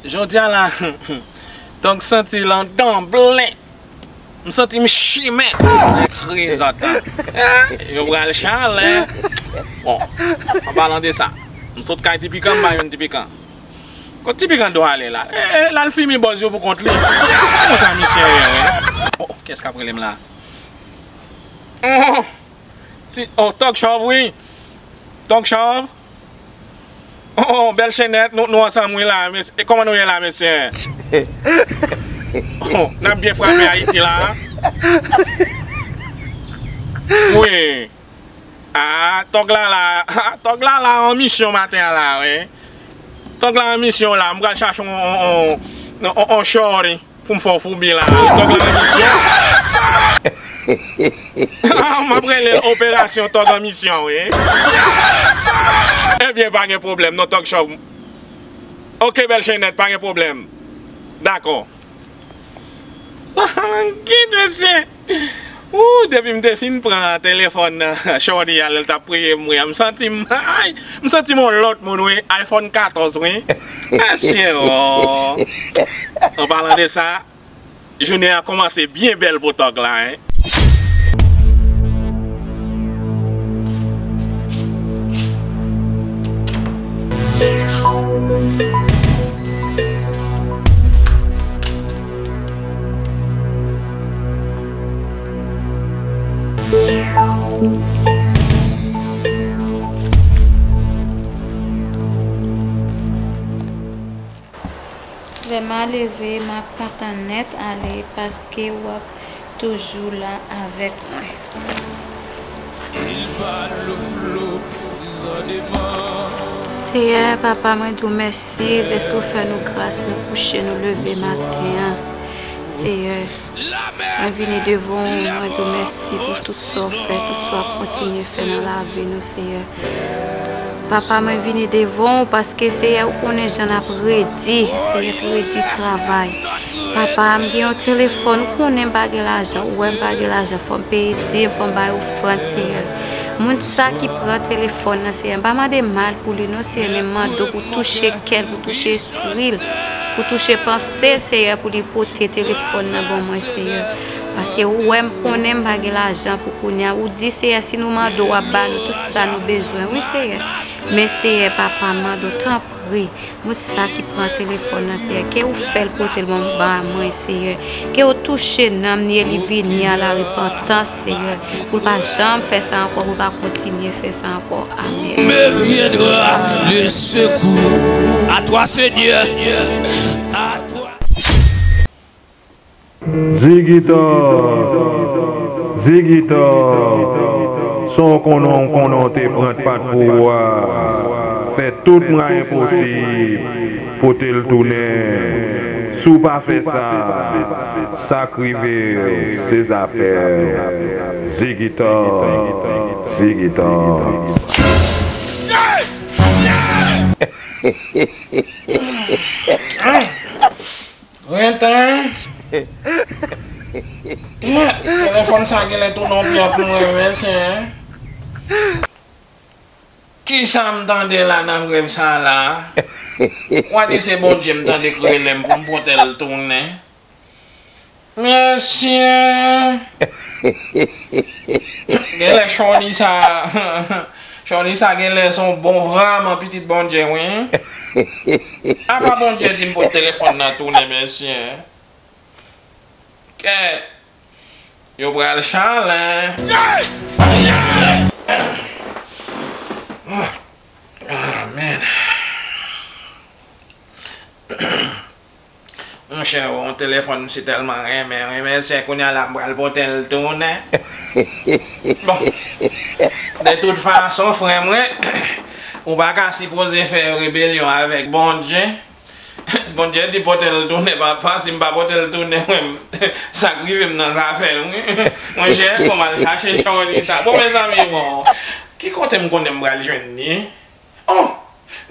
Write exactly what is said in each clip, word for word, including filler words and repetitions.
Jodi a la, Tòg santi l an danble. M santi m chimè. Krezòt la. Yo pral chalè. Bon, an palan de sa, m sot kay Ti Pikan, m ba youn Ti Pikan. Kot Ti Pikan dwe ale la? E, e, l al fime bòz yo pou kont li. Konsa misye ye, wi. Oh, kiyès k ap rele m la? Oh, ti, oh, Tòg Chòv, wi. Tòg Chòv. Oh, Bèl Chenèt, nou, nou ansanm, wi, la, mesye. E kòman nou ye la, mesye? Oh, n ap byen frape Ayiti la. Wi. Ah, Tòg la la, Tòg la la an misyon maten an la, wi. Tòg la an misyon la, m pral chache on, on, on, on, on shorty pou m fè w foubi la, wi. Tòg la an misyon. M ap rele l operasyon Tòg an misyon, wi. Ebyen, pa gen pwoblèm, non, Tòg Chòv. Ok, Bèl Chenèt, pa gen pwoblèm. Dakò. Kit mesye! Ooh, depi m te fin pran telefòn nan, shorty a, lè l t ap priye m, wi, m santi m, ay, m santi m yon lòt moun, wi, iPhone katòz, wi. Mesye, oh. An palan de sa, jounen an kòmanse byen bèl pou Tòg la, en. Lè m a leve, m ap kontan nèt ale, paske w ap toujou la avèk mwen. Seyè, Papa, mwen di w mèsi dèske w fè nou gras, nou kouche, nou leve maten an. Seyè, mwen vini devan w, mwen di w mèsi pou tout sa w fè, tout sa w ap kontinye fè nan lavi nou, Seyè. Papa, mwen vini devan w paske, Seyè, ou konnen jan n ap redi, Seyè, redi travay. Papa, m gen yon telefòn, ou konnen m pa gen lajan, ou wè m pa gen lajan, fò m peye dim, fò m bay ofrann, Seyè. Moun sa ki pran telefòn nan, Seyè, m pa mande mal pou li non, Seyè, men m mande w pou touche kè l, pou touche espri l, pou touche panse l, Seyè, pou li pote telefòn nan ban mwen, Seyè. Paske ou wè m konnen m pa gen lajan pou kounye a. Ou di, Seyè, si nou mande w, w ap ba nou tout sa nou bezwen. Wi, Seyè. Men, Seyè, Papa, m mande w, tanpri, moun sa ki pran telefòn nan, Seyè, ke ou fè l pote l ban, ban mwen, Seyè. Ke ou touche nanm li e li vini a la repantans, Seyè. Pou l pa janm fè sa ankò, pou l pa kontinye fè sa ankò. Amèn. Me viendra le secours. À toi, Seigneur. À toi. Ziggy Tòg, Ziggy Tòg, san w konnen, w konnen w te pran pat pou ou a, fè tout mwayen posib, pote l tounen. Si w pa fè sa, sa k rive w, se zafè w. Ziggy Tòg, Ziggy Tòg. Renten. Telefòn sa genlè tounen yon pyè pou mwen, mèsi, en. Kisa m tande la nan rèv sa la? Ou a di se Bondye m tande k rele m pou m pote l tounen. Mèsi, en. Genlè Chòni sa, Chòni sa genlè se yon bon vrèman pitit Bondye, wi. Apa Bondye di m pot telefòn nan tounen, mesye. Kèt. Yo pral chalen. Amèn. Monchè, yon telefòn m si tèlman renmen, renmen, se kounye a la m pral pote l tounen. Bon, de tout fason, frè mwen, ou pa ka sipoze fè rebelyon avèk Bondye. Bondye di pote l tounen, papa, si m pa pote l tounen, mwen, sa k rive m nan zafè, wi. Monchè, fò m al chache Chòni sa. Bon, mezanmi, bon, ki kote m konnen m pral jwenn li? Oh!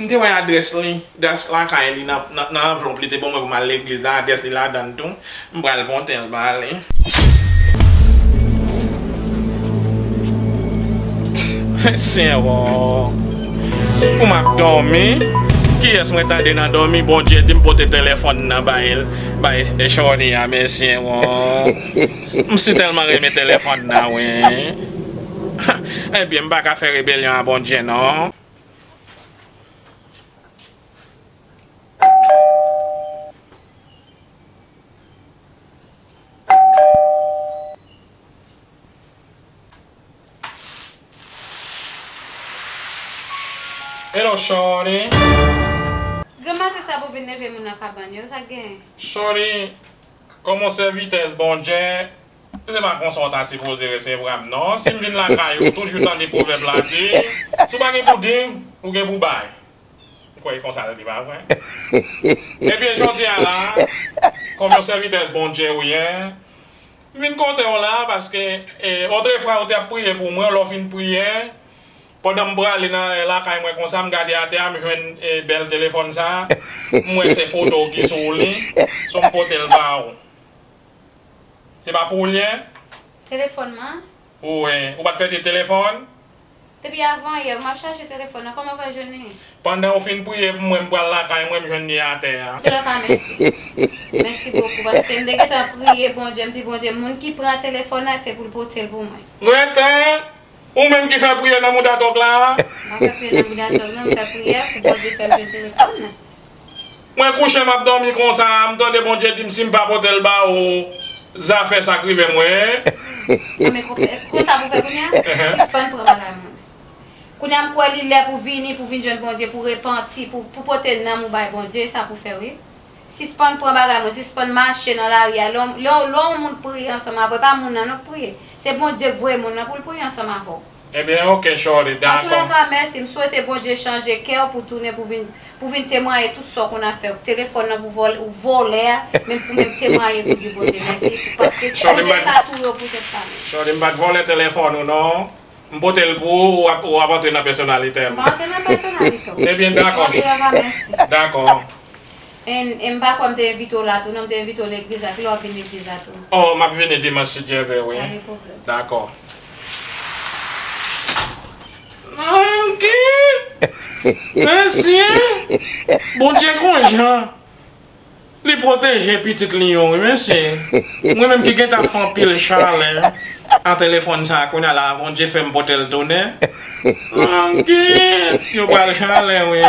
M te wè adrès li, adrès lakay li nan, nan, nan anvlòp li te ban mwen pou m al legliz la, adrès li ladann tou. M pral pote l ba li. Senyè, pou m ap dòmi. Kiyès mwen tande nan dòmi Bondye di m pote telefòn nan bay, bay Shorty a, mesye, won. M si tèlman renmen telefòn nan, wi. Ebyen, m pa ka fè rebelyon a Bondye, non. Hello, Shorty. Granmaten sa pou vin leve moun nan kabann yo, sa k genyen? Shorty, kòm yon sèvitès Bondye, se pa konsa w ta sipoze resevwa m, non. Si m vin lakay ou, toujou tande pwovèb la di, si w pa gen pou di, ou gen pou bay. M kwè e konsa l di, pa vre? Ebyen, jodi a la, kòm yon sèvitès Bondye ou ye, m vin kote w la, paske, e, otrefwa ou te ap priye pou mwen, lè w fin priye, pandan m prale nan, e, lakay mwen konsa, m gade atè a, m jwenn, e, bèl telefòn sa, m wè se foto w ki sou li, so m pote l ba ou. Se pa pou ou l ye? Telefòn mwen? Wi, ou pa t pèdi telefòn? Depi avan yè, m ap chache telefòn nan, kòman w fè jwenn li? Pandan w fin priye pou mwen, m pral lakay mwen, m jwenn li atè a. Antouka, mèsi. Mèsi bokou, paske m te gentan priye Bondye, m di Bondye, moun ki pran telefòn nan, se pou l pote l pou mwen. Rete! Ou menm ki fè priyè nan mouda tòg la? M pa fè priyè nan mouda tòg, non, m fè priyè pou Bondye fè m jwenn telefòn nan. Mwen kouche, m ap dòmi konsa, m tande Bondye di m si m pa pote l ba ou, zafè sa k rive mwen. Non, men konsa pou fè kounye a, sispann pran bagay moun. Kounye a, m kwè li lè pou vini, pou vin jwenn Bondye, pou repanti, pou, pou pote nanm ou bay Bondye, sa pou fè, wi. Sispann pran bagay moun, sispann mache nan lari a. Lè w, lè w, lè yon moun priye ansanm avè w, e pa moun nan non k priye. Se Bondye k voye moun nan pou l priye ansanm avè w. Ebyen, oke, Shorty, dakò. Antoulèka, mèsi. M swete Bondye chanje kè w pou tounen, pou vin, pou vin temwaye tout sa w konn ap fè. Telefòn nan pou vòl-, ou vòlè a, men pou menm temwaye pou di Bondye mèsi, paske Bondye ka touye w pou tèt sa menm. Shorty, m pa t vòlè telefòn ou, non. M pote l pou ou, ou ap, ou ap antre nan pèsonalite m. M pa antre nan pèsonalite w. Ebyen, dakò. Antoulèka, mèsi. Dakò. E, e m pa kwè m te envite w la tou, non, m te envite w legliz la. Kilè w ap vin legliz la tou? Oh, m ap vini dimanch si Dye vle, wi. Pa gen pwoblèm. Dakò. Anki! Mesye! Bondye gon jan. Li pwoteje pitit li yo, wi, mesye. Mwen menm ki gentan fè anpil chalè. An telefòn sa a, kounye a la, Bondye fè m pote l tounen. Anki, yo pral chalè, wi.